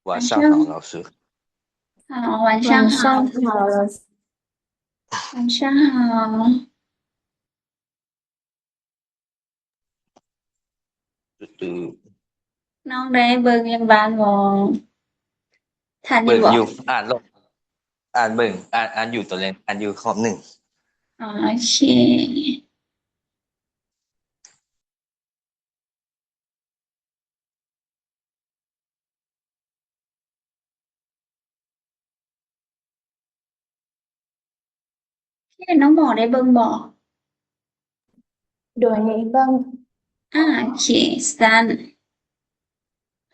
晚上好，老师。好，晚上好。晚上好，老师。晚上好。 น้องได้เบิ่งเวียกบ้านบ่ ทันอยู่บ่ เบิ่งอยู่ อ่านลง อ่านเบิ่ง อ่าน อ่านอยู่ตอนแรก อ่านอยู่รอบหนึ่ง อ๋อ โอเค น้องหมอได้เบิ่งบ่ โดย เบิ่ง อ่า โอเค ซั้น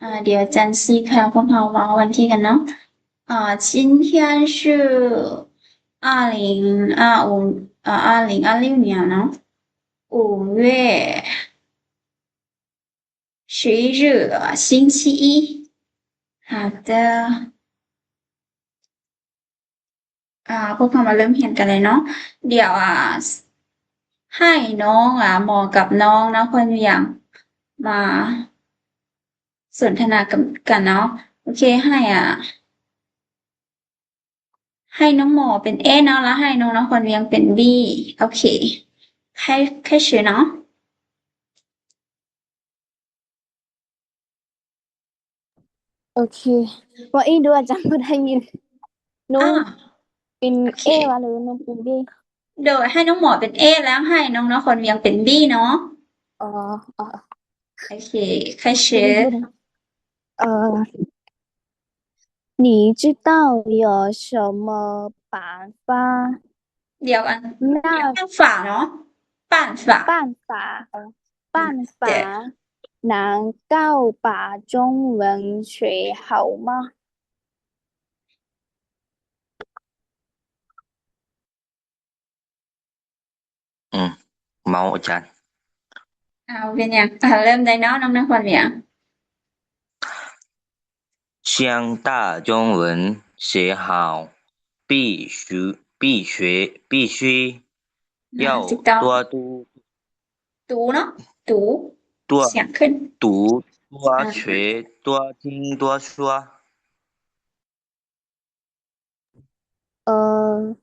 อ่า เดี๋ยวอาจารย์สิพาพวกเราเว้าวันที่กันเนาะ อ่า 今天是二零二五 เอ่อ 二零二六年เนาะ 五月十一日 星期一 好的 อ่า พวกเรามาเริ่มเรียนกันเลยเนาะ เดี๋ยว อ่า ให้น้อง อ่า หมอกับน้องนครเวียงมาสนทนากัน กันเนาะ โอเค ให้ อ่า ให้น้องหมอเป็น A เนาะ แล้วให้น้องนครเวียงเป็น B โอเค 开，开始เนาะ โอเค เว้าอีกดู อาจารย์บ่ได้ยิน หนู อ่า เป็น โอเค A วะ หรือหนูเป็น B โดยให้น้องหมอเป็น A แล้วให้น้องนครเวียงเป็น B เนาะ อ๋อ อ๋อ โอเค 开始 เอ่อ 你知道有什么办法 เดี๋ยวอัน 办法เนาะ 办法 办法 เออ 办法 能够把中文学好吗 อืม เมาอาจารย์ อ่า เป็นหยัง อ่า เริ่มได้เนาะ น้องนครเวียง 想把中文学好，必须，必须，必须要多读，读เนาะ 读 多，เสียงขึ้น 读，多学，多听，多说。 เอ่อ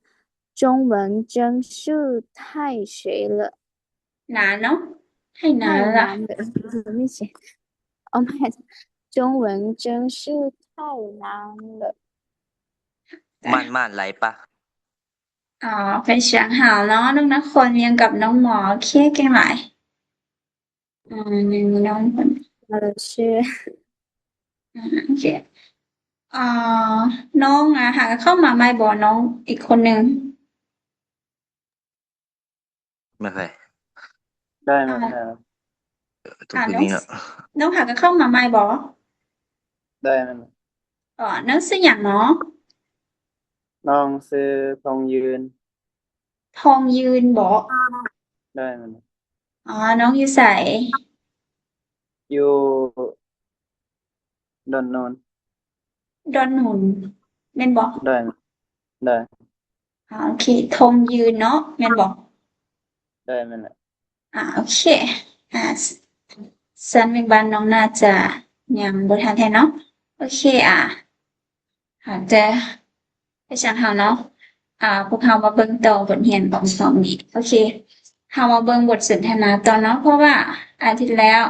中文真是太学了 นานเนาะ 太难了 ไม่ใช่ เอาใหม่ 中文真是太难了 慢慢来吧 อ๋อ เป็นเสียงเฮาเนาะ น้องนครเวียงกับน้องหมอ โอเค เก่งหลาย อ่า หนึ่งน้องคน เออ ชื่อ อ่า โอเค อ่า น้อง อ่า หากะเข้ามาใหม่บ่ น้องอีกคนหนึ่ง แม่นไผ ได้ แม่น อ่า ไผ เออ ต้อง อ่า ผู้หญิง น้อง เนาะ น้องหากะเข้ามาใหม่บ่ ได้ แม่น อ๋อ น้องชื่อหยังเนาะ น้องชื่อทองยืน ทองยืนบ่ ได้ แม่น อ๋อ น้องอยู่ไส อยู่ดอนโนน ดอนโนน แม่นบ่ ได้ ได้ อ่า โอเค ทองยืนเนาะ แม่นบ่ ได้ แม่นแหละ อ่า โอเค อ่า ซั้นเวียกบ้านน้องน่าจะยังบ่ทันแท้เนาะ โอเค อ่า อาจจะ ไปช่างเฮาเนาะ อ่า พวกเฮามาเบิ่งต่อบทเรียนของสองนี้ โอเค เฮามาเบิ่งบทสนทนาต่อเนาะ เพราะว่าอาทิตย์แล้ว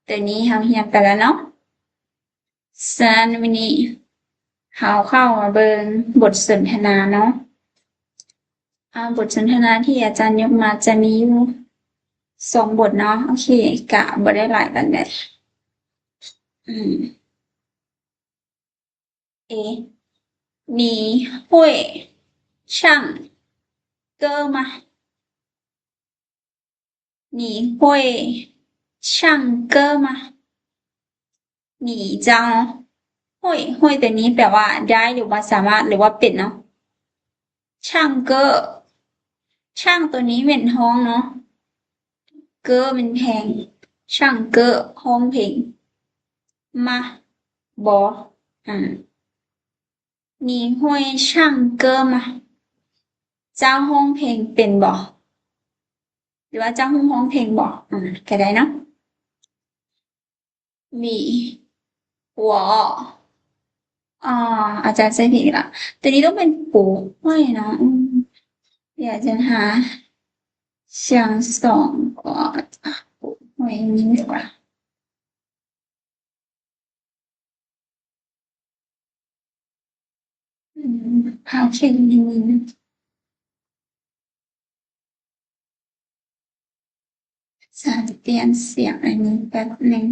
ตัวนี้เฮาเรียนไปแล้วเนาะ ฉะนั้นมื้อนี้เฮาเข้ามาเบิ่งบทสนทนาเนาะ อ่า บทสนทนาที่อาจารย์ยกมาจะมีอยู่สองบทเนาะ โอเค กะบ่ได้หลายปานใด อืม A 你会唱歌吗 你会唱歌吗 你เจ้า会 会 ຕົວນີ້ແປວ່າໄດ້ ຫຼືວ່າສາມາດ ຫຼືວ່າເປັນເນາະ. 唱歌 唱 ຕົວນີ້ແມ່ນຮ້ອງເນາະ, 歌 ແມ່ນແພງ. 唱歌 ຮ້ອງເພງ. 吗 ບໍ່ ອາ 你会唱歌吗 ເຈົ້າຮ້ອງເພງເປັນບໍ່ ຫຼືວ່າເຈົ້າຮູ້ຮ້ອງເພງບໍ່ ອາ ກໍໄດ້ເນາະ. 你 我 ອາ ອາຈານໃສ່ຜິດອີກລະ ຕົວນີ້ຕ້ອງເປັນ 不会 ເນາະ. ອືມ ດຽວອາຈານຫາ 想什么 不会 ນີ້ດີກວ່າ. ອືມ ພາວເຄນນີ້ ສາມ ປ່ຽນສຽງອັນນີ້ແປັບໜຶ່ງ.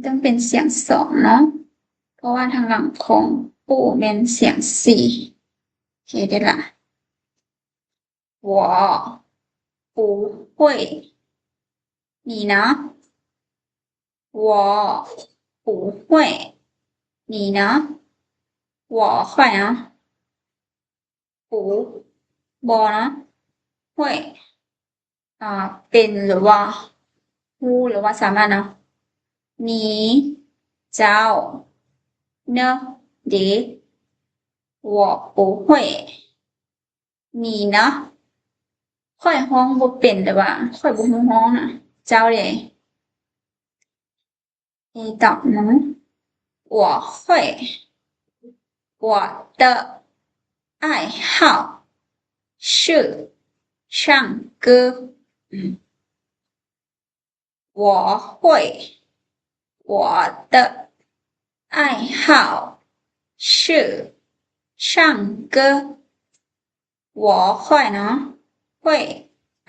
ຕ້ອງເປັນສຽງສອງເນາະ ເພາະວ່າທາງຫຼັງຂອງ 不 ແມ່ນສຽງສີ່. ໂອເຄເດ້ລະ. 我 不会 你呢 我 不会 你呢 我会 เນາະ 不 ບໍ່ເນາະ 会 ອາ ເປັນ ຫຼືວ່າ ຮູ້ ຫຼືວ່າສາມາດເນາະ. 你 ເຈົ້າ 呢 ເດ 我不会 你呢 ຂ້ອຍຮ້ອງບໍ່ເປັນ ຫຼືວ່າຂ້ອຍບໍ່ຮູ້ຮ້ອງນະ. ເຈົ້າເດ? ເອ ຕອບໜຶ່ງ 我会 我的爱好是唱歌 ອືມ 我会 我的爱好是唱歌 我会 ເນາະ 会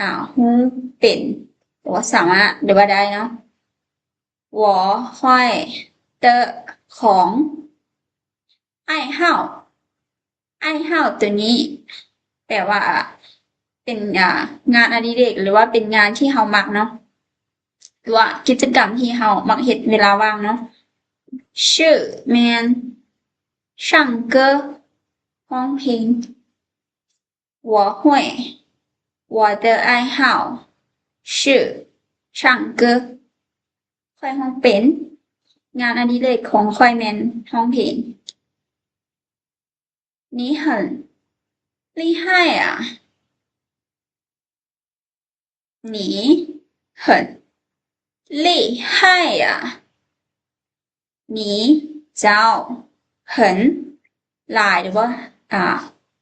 ອາ ຮູ້ ເປັນ ຫຼືວ່າສາມາດ ຫຼືວ່າໄດ້ເນາະ. 我会 的 ຂອງ 爱好 爱好 ຕົວນີ້ແປວ່າເປັນ ອ່າ ງານອະດິເລກ ຫຼືວ່າເປັນງານທີ່ເຮົາມັກເນາະ ຫຼືວ່າກິດຈະກຳທີ່ເຮົາມັກເຮັດເວລາວ່າງເນາະ. 是 ແມ່ນ 唱歌 ຮ້ອງເພງ. 我会 我的爱好是唱歌 ຂ້ອຍຮ້ອງເປັນ ງານອະດິເລກຂອງຂ້ອຍແມ່ນຮ້ອງເພງ. 你很厉害啊 你很厉害啊 你 ເຈົ້າ 很 ຫຼາຍ ຫຼືວ່າ ອ່າ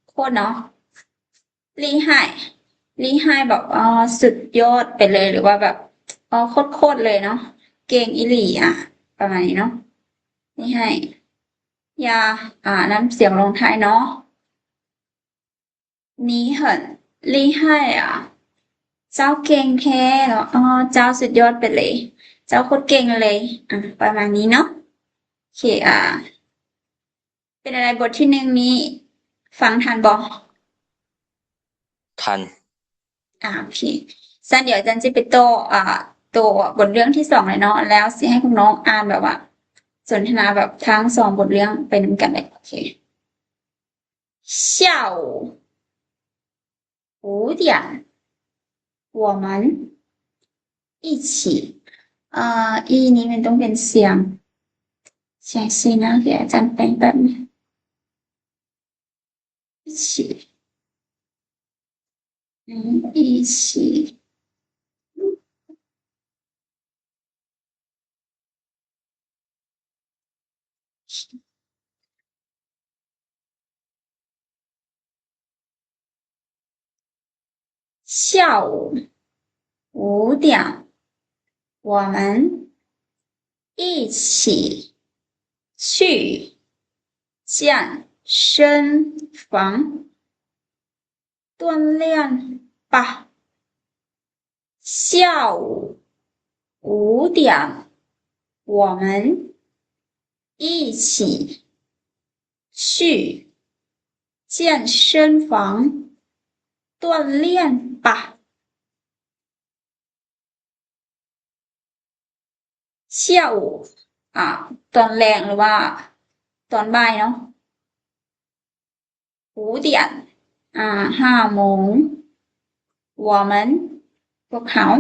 ໂຄດເນາະ. 厉害 厉害 ແບບ ອໍ ສຸດຍອດໄປເລີຍ ຫຼືວ່າແບບ ອໍ ໂຄດໆເລີຍເນາະ ເກັ່ງອີ່ຫຼີ ອ່າ ປະມານນີ້ເນາະ. 厉害 ຢ່າ ອ່າ ນຳສຽງລົງທ້າຍເນາະ. 你很厉害啊 ເຈົ້າເກັ່ງແທ້ເນາະ ອໍ ເຈົ້າສຸດຍອດໄປເລີຍ ເຈົ້າໂຄດເກັ່ງເລີຍ ອ່າ ປະມານນີ້ເນາະ. ໂອເຄ ອ່າ ເປັນຈັ່ງໃດ ບົດທີໜຶ່ງນີ້ ຟັງທັນບໍ່? ທັນ. ອ່າ ໂອເຄ ຊັ້ນດຽວຈັນຊິໄປຕໍ່ ອ່າ ໂຕບົດເລື່ອງທີສອງເລີຍເນາະ ແລ້ວຊິໃຫ້ພວກນ້ອງອ່ານແບບວ່າສົນທະນາແບບທັງສອງບົດເລື່ອງໄປນຳກັນເລີຍ. ໂອເຄ 下午五点 我们一起 ອ່າ ອີນີ້ມັນຕ້ອງເປັນສຽງ ສຽງຊີນະ ດຽວອາຈານແປງແປັບໜຶ່ງ 一起 一起 下午五点，我们一起去健身房锻炼吧。 下午五点，我们一起去健身房锻炼吧。下午 ອາ ຕອນແລງ ຫຼືວ່າຕອນບ່າຍເນາະ. 五点 ອາ ຫ້າໂມງ. 我们 ພວກເຮົາ.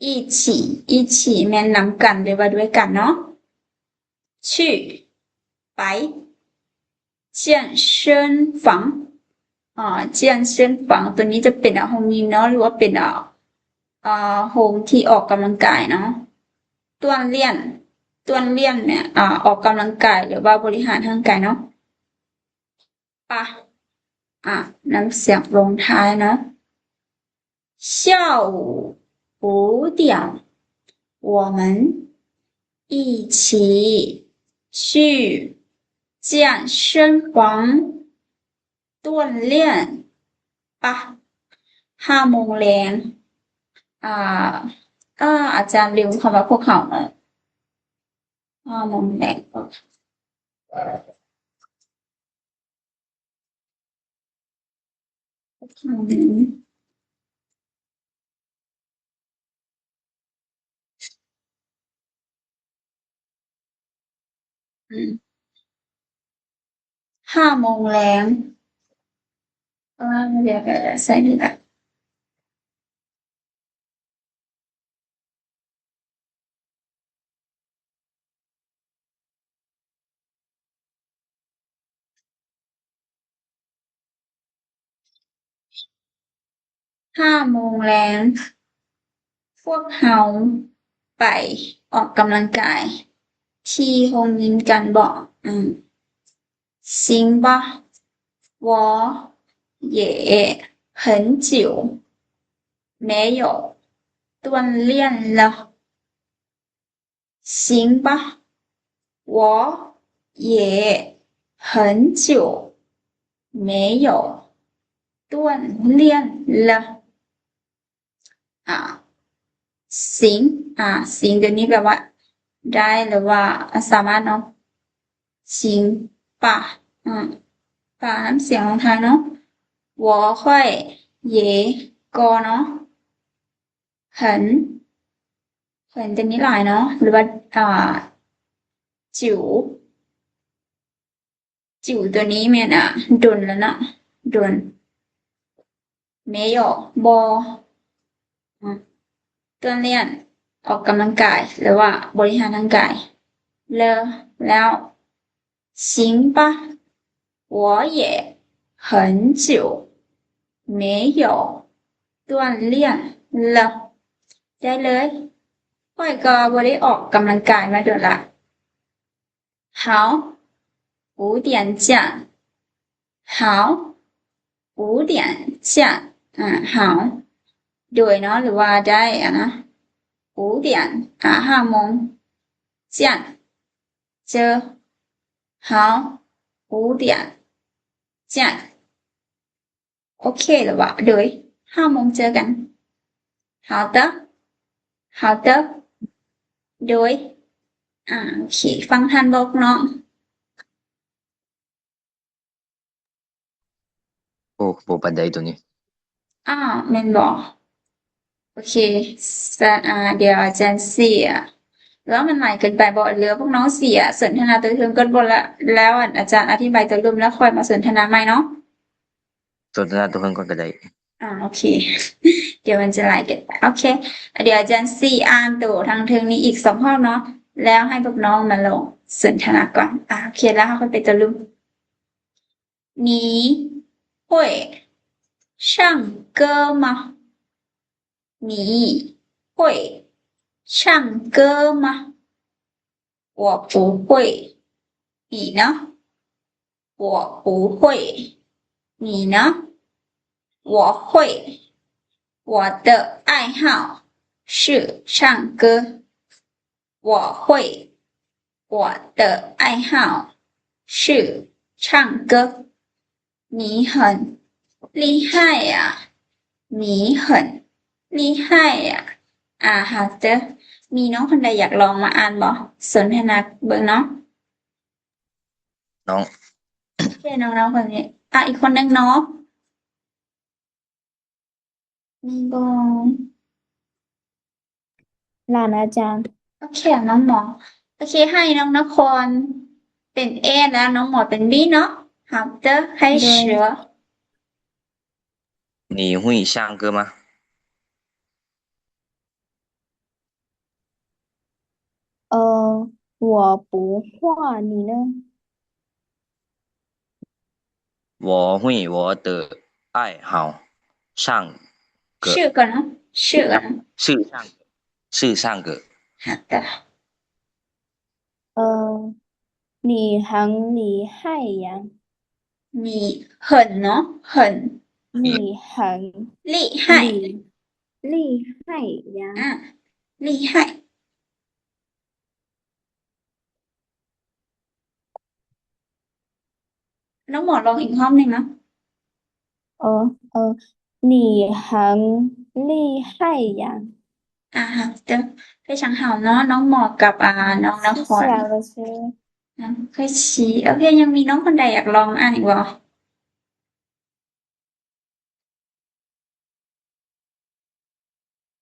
一起 一起 ແມ່ນນຳກັນ ຫຼືວ່າດ້ວຍກັນເນາະ. 去 ໄປ. 健身房 ອາ 健身房 ໂຕນີ້ຈະເປັນ ອາ ໂຮງຍິມເນາະ ຫຼືວ່າເປັນ ອາ ອາ ໂຮງທີ່ອອກກຳລັງກາຍເນາະ. 锻炼 锻炼 ແມ່ນ ອາ ອອກກຳລັງກາຍ ຫຼືວ່າບໍລິຫານຮ່າງກາຍເນາະ. 八 ອາ ນຳສຽງລົງທ້າຍເນາະ. 下午五点，我们一起去健身房锻炼吧。 ห้าโมงแลง ອາ ອາ ອາຈານລືມຄຳວ່າພວກເຮົາເນາະ. ຫ້າໂມງແລງ. ຫ້າໂມງແລງ. ເອີ ດຽວ ດຽວ ດຽວ ໃສ່ນີ້ລະ. ຫ້າໂມງແລງ ພວກເຮົາໄປອອກກຳລັງກາຍທີ່ໂຮງຍິມກັນບໍ? ອືມ 行吧，我也很久没有锻炼了。 行吧，我也很久没有锻炼了。 ອາ 行 ອາ 行 ໂຕນີ້ແປວ່າໄດ້ ຫຼືວ່າສາມາດເນາະ. 行吧 ອາ 吧 ນຳສຽງລົງທ້າຍເນາະ. 我会 也 ກໍເນາະ. 很 很 ໂຕນີ້ຫຼາຍເນາະ ຫຼືວ່າ ອາ 久 久 ໂຕນີ້ແມ່ນ ອາ ດົນແລ້ວເນາະ ດົນ. 没有 ບໍ່. ອາ 锻炼 ອອກກຳລັງກາຍ ຫຼືວ່າບໍລິຫານຮ່າງກາຍ ແລ້ວ ແລ້ວ. 行吧，我也很久没有锻炼了。 ໄດ້ເລີຍ ຂ້ອຍກໍບໍ່ໄດ້ອອກກຳລັງກາຍມາດົນລະ. 好，五点见。好，五点见。 ອາ 好 ໂດຍເນາະ ຫຼືວ່າໄດ້ ອາ 五点 ອາ ຫ້າໂມງ 见 ເຈີ. 好，五点见。 ໂອເຄ ຫຼືວ່າ ໂດຍ ຫ້າໂມງເຈີກັນ. 好的，好的 ໂດຍ ອາ ໂອເຄ ຟັງທັນບໍ່ພວກນ້ອງ? ໂອ້ ບໍ່ປານໃດໂຕນີ້. ອ້າວ ແມ່ນບໍ່? ໂອເຄ ສະ ອາ ດຽວອາຈານຊິ ຫຼືວ່າມັນຫຼາຍເກີນໄປບໍ່ ຫຼືວ່າພວກນ້ອງຊິ ອາ ສົນທະນາໂຕເທິງກ່ອນບໍ່ ລະ ແລ້ວ ອາ ອາຈານອະທິບາຍໂຕລຸ່ມ ແລ້ວຄ່ອຍມາສົນທະນາໃໝ່ເນາະ? ສົນທະນາໂຕເທິງກ່ອນກໍໄດ້. ອາ ໂອເຄ ດຽວມັນຈະຫຼາຍເກີນໄປ. ໂອເຄ ດຽວອາຈານຊິອ່ານໂຕທາງເທິງນີ້ອີກສອງຮອບເນາະ ແລ້ວໃຫ້ພວກນ້ອງມາລອງສົນທະນາກ່ອນ. ອາ ໂອເຄ ແລ້ວເຮົາຄ່ອຍໄປໂຕລຸ່ມ. 你会唱歌吗？你会唱歌吗？我不会。你呢？我不会。你呢？我会。我的爱好是唱歌。 我会。我的爱好是唱歌。你很厉害啊。你很厉害啊。 ອາ ຮາວເຕີ ມີນ້ອງຄົນໃດຢາກລອງມາອ່ານບໍ່? ສົນທະນາເບິ່ງເນາະ. ນ້ອງ ໂອເຄ ນ້ອງໆ ຄົນນີ້ ອາ ອີກຄົນໜຶ່ງເນາະ. ມີບໍ່? ຫຼານອາຈານ. ອເຄ ນ້ອງໝໍ. ໂອເຄ ໃຫ້ນ້ອງນະຄອນເປັນ A ແລ້ວນ້ອງໝໍເປັນ B ເນາະ. 好的，开始。 你会唱歌吗？ 呃，我不画，你呢？ 我会，我的爱好，唱歌。唱歌呢？唱歌呢？是唱歌，是唱歌。好的。呃，你很厉害呀。你很เนาะ 很。你很。厉害。你厉害呀。อ่า 厉害。 ນ້ອງໝໍລອງອີກຮອບໜຶ່ງເນາະ. 呃，呃，你很厉害呀。 ອ່າ ເຈົ້າ ໄປສັງເຮົາເນາະ ນ້ອງໝໍກັບ ອ່າ ນ້ອງນະຄອນ. ອ່າ ໂອເຄ ຍັງມີນ້ອງຄົນໃດຢາກລອງອ່ານອີກບໍ່?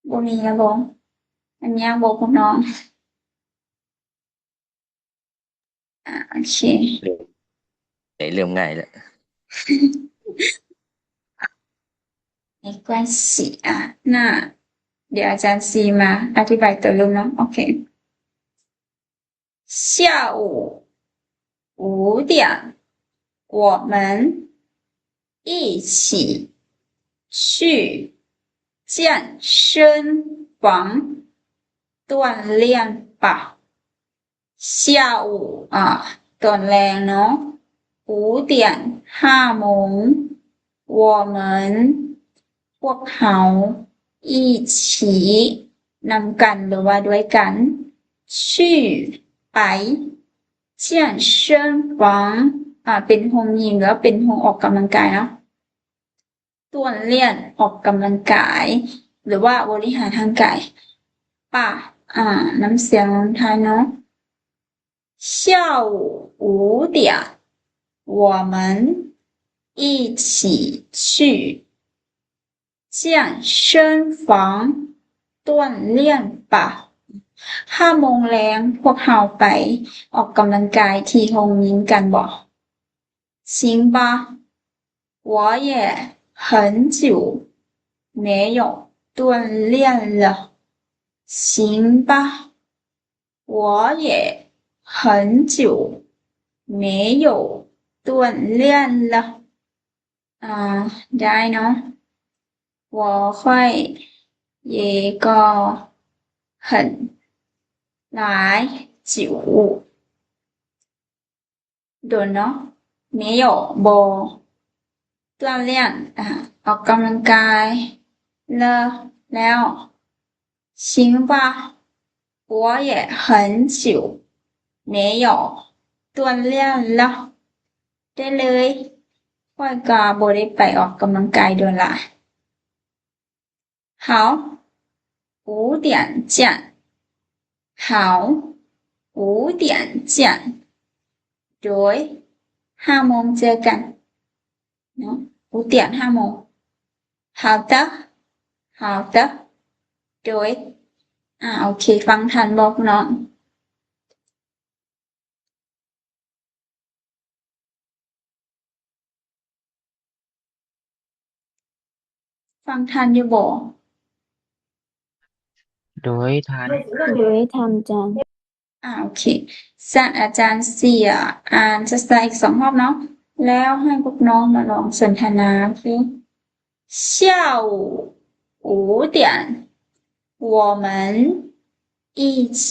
ບໍ່ມີແລ້ວບໍ? ອັນຍາກບໍພວກນ້ອງ? ອ່າ ໂອເຄ ເລີ່ມ ເລີ່ມງ່າຍແລ້ວ. 没关系 ອ່າ ໜ້າ ດຽວອາຈານຊີມາອະທິບາຍໂຕລົງເນາະ. ໂອເຄ. 下午五点，我们一起去健身房锻炼吧。下午 ອ່າ ຕອນແລງເນາະ 五点 ຫ້າໂມງ 我们 ພວກເຮົາ 一起 ນຳກັນ ຫຼືວ່າດ້ວຍກັນ 去 ໄປ 健身房 ອ່າ ເປັນໂຮງຍິມ ຫຼືວ່າເປັນໂຮງອອກກຳລັງກາຍເນາະ 锻炼 ອອກກຳລັງກາຍ ຫຼືວ່າບໍລິຫານຮ່າງກາຍ 吧 ອ່າ ນຳສຽງລົງທ້າຍເນາະ. 下午五点，我们一起去健身房锻炼吧。 ຫ້າໂມງແລງ ພວກເຮົາໄປອອກກຳລັງກາຍທີ່ໂຮງຍິມກັນບໍ? 行吧，我也很久没有锻炼了。行吧，我也很久没有锻炼了。 ອ່າ ໄດ້ເນາະ 我也也个很久 ດົນເນາະ 没有 ບໍ່ 锻炼 ອ່າ ອອກກຳລັງກາຍ ແລ້ວ ແລ້ວ 行吧，我也很久没有锻炼了。 ໄດ້ເລີຍ ຂ້ອຍກໍບໍ່ໄດ້ໄປອອກກຳລັງກາຍດົນຫຼາຍ. 好，五点见。好，五点见。 ໂດຍ ຫ້າໂມງເຈີກັນເນາະ 五点 ຫ້າໂມງ. 好的，好的。 ໂດຍ ອ່າ ໂອເຄ ຟັງທັນບໍ່ພວກນ້ອງ? ຟັງທັນຢູ່ບໍ່? ໂດຍ ທັນ ໂດຍ ທັນ ອາຈານ. ອ່າ ໂອເຄ ຊັ້ນອາຈານຊິ ອ່າ ອ່ານຊ້າໆອີກສອງຮອບເນາະ ແລ້ວໃຫ້ພວກນ້ອງມາລອງສົນທະນາ ໂອເຄ. 下午五点，我们一起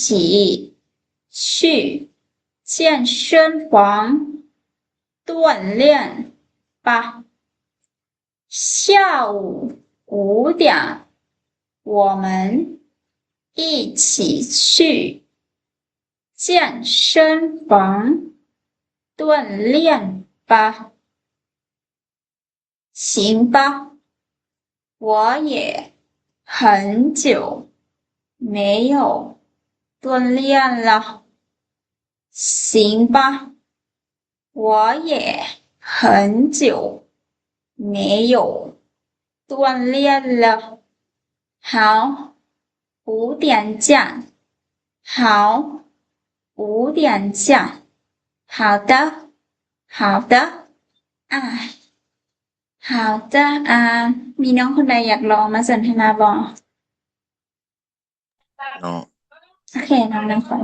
去健身房锻炼吧。 下午五点，我们一起去健身房锻炼吧。行吧，我也很久没有锻炼了。行吧， 我也很久没有锻炼了。好，五点见。好，五点见。好的，好的。啊，好的。啊，มีน้องคนใดอยากลองมาสนทนาบ่? ເນາະ ໂອເຄ ນ້ອງນະຄອນ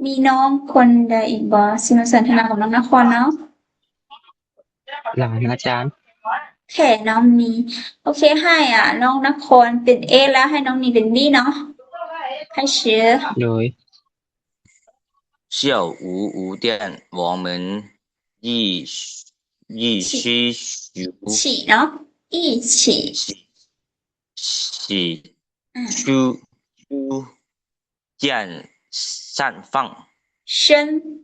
ມີນ້ອງຄົນໃດອີກບໍ່ ຊິມາສົນທະນາກັບນ້ອງນະຄອນເນາະ? ຫຼາຍອາຈານ ໂອເຄ ນ້ອງນີ ໂອເຄ ໃຫ້ ອາ ນ້ອງນະຄອນເປັນ A ແລ້ວໃຫ້ນ້ອງນີເປັນ B ເນາະ 开始 ໂດຍ 下午五点我们一一起去 ເນາະ 一起 去 去 去见山房 山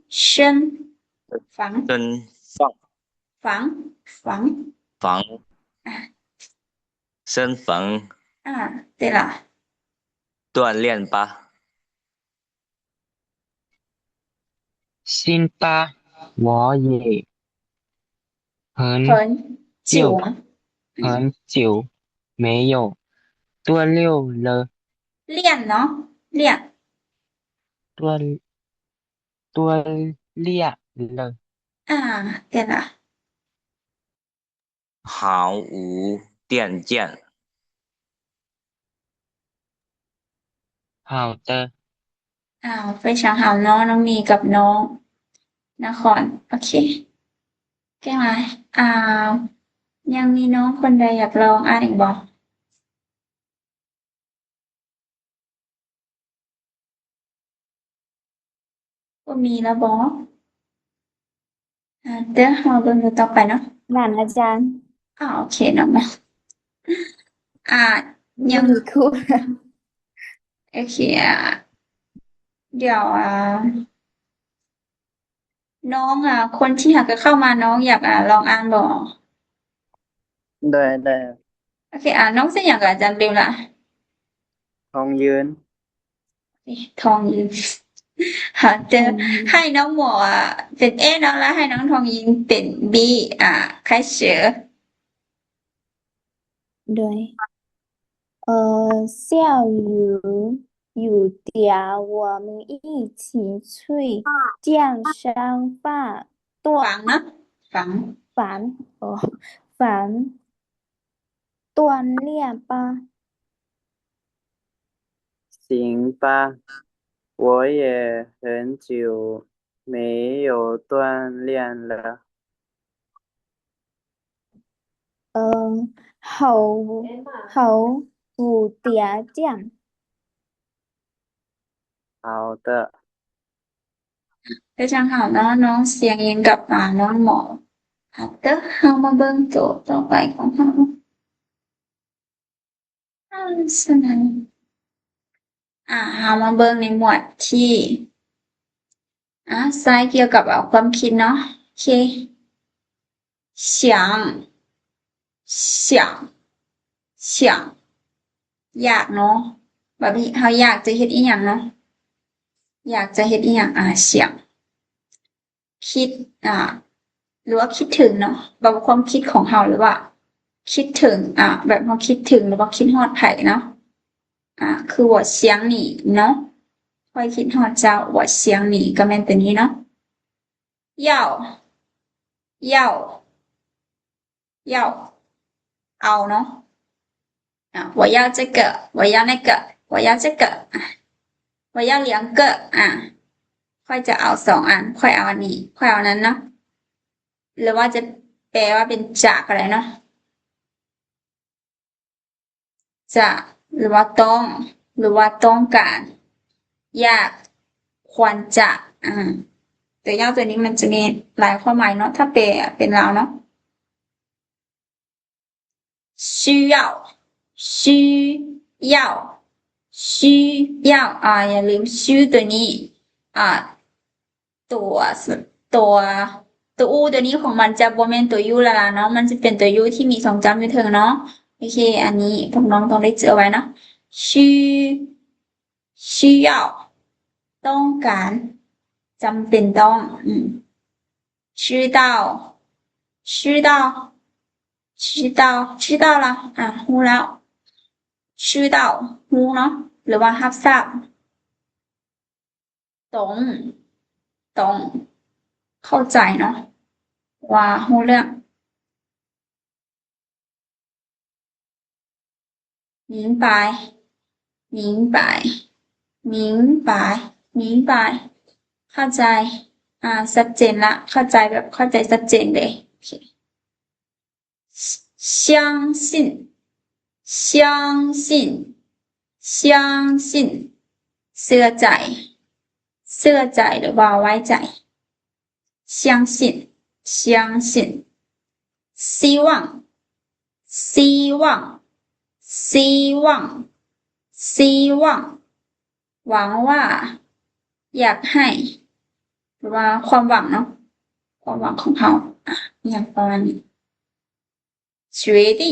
山 房 山房 房 房 房 啊 山房 啊，对了 锻炼吧 辛巴，我也很很久久很久没有锻炼了。练 เนาะ 练 锻锻炼了。啊，对了。 好，五点见。好的。 ອ້າວ ໄປຊ່າງເຮົາເນາະ ນ້ອງນີກັບນ້ອງນະຄອນ ໂອເຄ ເກັ່ງຫຼາຍ ອ້າວ ຍັງມີນ້ອງຄົນໃດຢາກລອງອ່ານອີກບໍ່? ບໍ່ມີແລ້ວບໍ? ອ່າ ດຽວເຮົາເບິ່ງຕໍ່ໄປເນາະ ຫຼານອາຈານ ອາ ໂອເຄເນາະ ອາ ຍັງມີຄູ ໂອເຄ ອາ ດຽວ ອາ ນ້ອງ ອາ ຄົນທີ່ຫາກະເຂົ້າມາ ນ້ອງຢາກ ອາ ລອງອ່ານບໍ່? ໄດ້ ໄດ້ ໂອເຄ ອາ ນ້ອງຊື່ຫຍັງກະ ອາຈານລືມລະ? ທອງຢືນ ທອງຢືນ ຫາເຈີ ໃຫ້ນ້ອງໝໍ ອາ ເປັນ A ເນາະ ລະໃຫ້ນ້ອງທອງຍິງເປັນ B ອາ 开始 ໂດຍ ເອີ 下雨 雨点，我们一起去健身房锻 ຝັງເນາະ ຝັງ ຝັງ ໂອ ຝັງ 锻炼吧。行吧，我也很久没有锻炼了。 ເອີ 好，好，五点见。好的。 ໄປທາງເຮົາເນາະ ນ້ອງສຽງເຢັນກັບ ອາ ນ້ອງໝໍ ອາ ເດີ ເຮົາມາເບິ່ງໂຕຕໍ່ໄປຂອງເຮົາ ສະນັ້ນ ອາ ເຮົາມາເບິ່ງໃນໝວດທີ່ ອາ ໃຊ້ກ່ຽວກັບ ອາ ຄວາມຄິດເນາະ ໂອເຄ 想 想 想 ຢາກເນາະ ແບບເຮົາຢາກຈະເຮັດອີ່ຫຍັງເນາະ ຢາກຈະເຮັດອີ່ຫຍັງ ອາ 想 ຄິດ ອາ ຫຼືວ່າຄິດເຖິງເນາະ ແບບຄວາມຄິດຂອງເຮົາ ຫຼືວ່າຄິດເຖິງ ອາ ແບບເຮົາຄິດເຖິງ ຫຼືວ່າຄິດຮອດໃຜເນາະ ອາ ຄື 我想你 ເນາະ ຂ້ອຍຄິດຮອດເຈົ້າ 我想你 ກໍແມ່ນໂຕນີ້ເນາະ 要 要 要 ເອົາເນາະ ອາ 我要这个 我要那个 我要这个 ອາ 我要两个 ອາ ຂ້ອຍຈະເອົາສອງອັນ ຂ້ອຍເອົາອັນນີ້ ຂ້ອຍເອົາອັນນັ້ນເນາະ ຫຼືວ່າຈະແປວ່າເປັນຈະກໍໄດ້ເນາະ ຈະ ຫຼືວ່າຕ້ອງ ຫຼືວ່າຕ້ອງການ ຢາກ ຄວນຈະ ອາ ແຕ່ຢາກໂຕນີ້ມັນຈະມີຫຼາຍຄວາມໝາຍເນາະ ຖ້າແປເປັນລາວເນາະ 需要 需要 需要 ອາ ຢ່າລືມ 需 ໂຕນີ້ ອາ ຕົວ ຕົວ ຕົວ ອູ ໂຕນີ້ຂອງມັນຈະບໍ່ແມ່ນຕົວ ຢູ ລະລະເນາະ ມັນຈະເປັນຕົວ ຢູ ທີ່ມີສອງຈ້ຳຢູ່ເທິງເນາະ ໂອເຄ ອັນນີ້ພວກນ້ອງຕ້ອງໄດ້ຈື່ເອົາໄວ້ເນາະ 需 需要 ຕ້ອງການ ຈຳເປັນຕ້ອງ ອືມ 知道 知道 知道 知道 ລະ ອາ ຮູ້ແລ້ວ 知道 ຮູ້ເນາະ ຫຼືວ່າຮັບຊາບ懂 懂 ເຂົ້າໃຈເນາະ ວ່າຮູ້ເລື່ອງ. 明白 明白 明白 明白 ເຂົ້າໃຈ ອ່າ ຊັດເຈນລະ ເຂົ້າໃຈແບບເຂົ້າໃຈຊັດເຈນເລີຍ. ໂອເຄ 相信 相信 相信 ເຊື່ອໃຈ ເຊື່ອໃຈ ຫຼືວ່າໄວ້ໃຈ. 相信 相信 希望 希望 希望 希望 ຫວັງວ່າ ຢາກໃຫ້ ຫຼືວ່າຄວາມຫວັງເນາະ ຄວາມຫວັງຂອງເຮົາ ອາ ອີ່ຫຍັງປະມານນີ້. 决定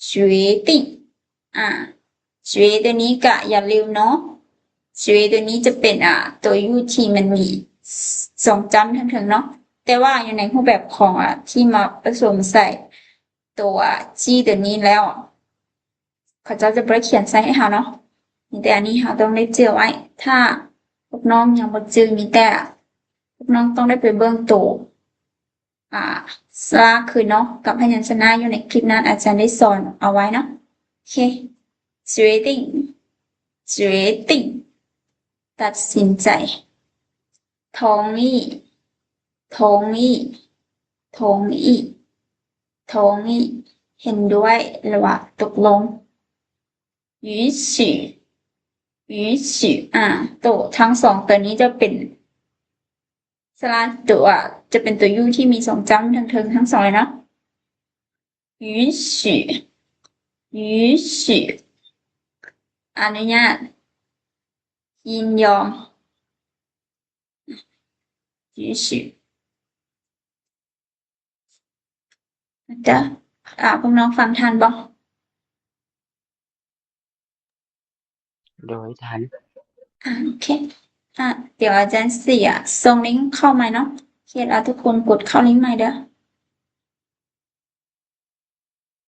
决定 ອາ 决 ຕົວນີ້ກະຢ່າລືມເນາະ 决 ຕົວນີ້ຈະເປັນ ອາ ຕົວ U ທີ່ມັນມີສອງຈ້ຳທາງເທິງເນາະ ແຕ່ວ່າຢູ່ໃນຮູບແບບຂອງ ອາ ທີ່ມາປະສົມໃສ່ຕົວ G ຕົວນີ້ແລ້ວ ເຂົາເຈົ້າຈະບໍ່ໄດ້ຂຽນໃສ່ໃຫ້ເຮົາເນາະ ມີແຕ່ອັນນີ້ເຮົາຕ້ອງໄດ້ຈື່ໄວ້. ຖ້າພວກນ້ອງຍັງບໍ່ຈື່ ມີແຕ່ພວກນ້ອງຕ້ອງໄດ້ໄປເບິ່ງໂຕ ອາ ສະຫຼາກຄືນເນາະ ກັບພະຍັນຊະນະຢູ່ໃນຄລິບນັ້ນ ອາຈານໄດ້ສອນເອົາໄວ້ເນາະ. ໂອເຄ 决定 决定 ຕັດສິນໃຈ. 同意 同意 同意 同意 ເຫັນດ້ວຍ ຫຼືວ່າຕົກລົງ. 允许 允许 ອາ ໂຕທັງສອງໂຕນີ້ຈະເປັນ ສະຫຼາກຕົວ ຈະເປັນຕົວ U ທີ່ມີສອງຈ້ຳທາງເທິງທັງສອງເລີຍເນາະ. 允许 允许 ອະນຸຍາດ ຍິນຍອມ 允许 ຈະ ອາ ພວກນ້ອງຟັງທັນບໍ່? ໂດຍ ທັນ. ອາ ໂອເຄ ອາ ດຽວອາຈານຊິ ອາ ສົ່ງລິ້ງເຂົ້າໃໝ່ເນາະ. ໂອເຄ ແລ້ວທຸກຄົນກົດເຂົ້າລິ້ງໃໝ່ເດີ້.